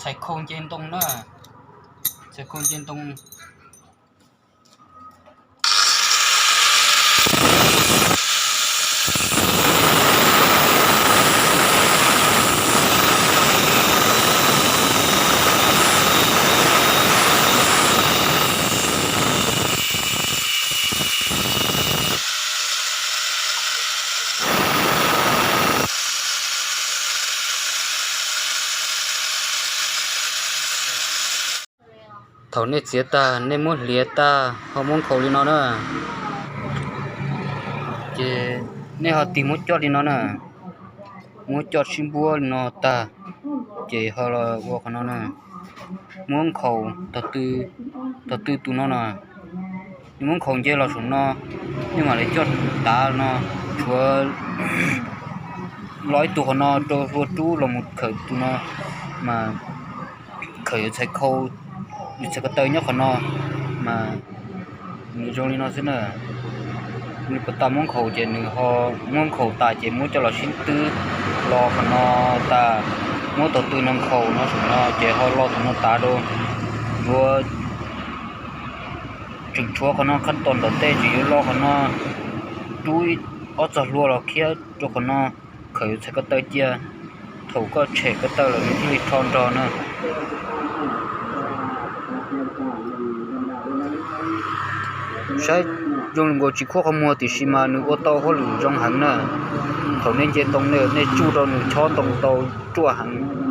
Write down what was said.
txhais khau nce ntoo na, txhais khau nce ntoo. Thaum nej txiav tag nej muab hliav tag ho muab nkhaus li no na. Ces nej ho tig muab coj li no na, muab coj sib npuab li no tag, ces ho los ua qhov no na, muab nkhaus tog tw tus no na, muab nkhaus nce los saum no, nej mam li coj tav no, tshuav los ib tug qhov no rau hlua rub los mus khawm tus no, mas khawm yuav txhais khau, yuav txhais ko taw nyob qhov no, mas nws zoo li no xwb na. Nws puas tas muab nkhaus ces nws ho muab nkhaus tas ces muab coj los sib twb los qhov no tas, muab tog tw no nkhaus no saum no ces ho los thaum no tav rau, yuav tseem tshuav qhov no qhab tos ntom tej tseem yuav los qhov no, rub ob txog hlua los khiab rau qhov no, khawm yuav txhais ko taw cia, thaum koj tshem ko taw lawm nws thiaj li rho nrog na. Saib zoo li nkaus tsis khuab qhov muag tiam sis mas nws ua tau hauj lwm zoo heev na. Thaum nej nce ntoo nej tsuj rau nws chob ntoo tau ruaj heev.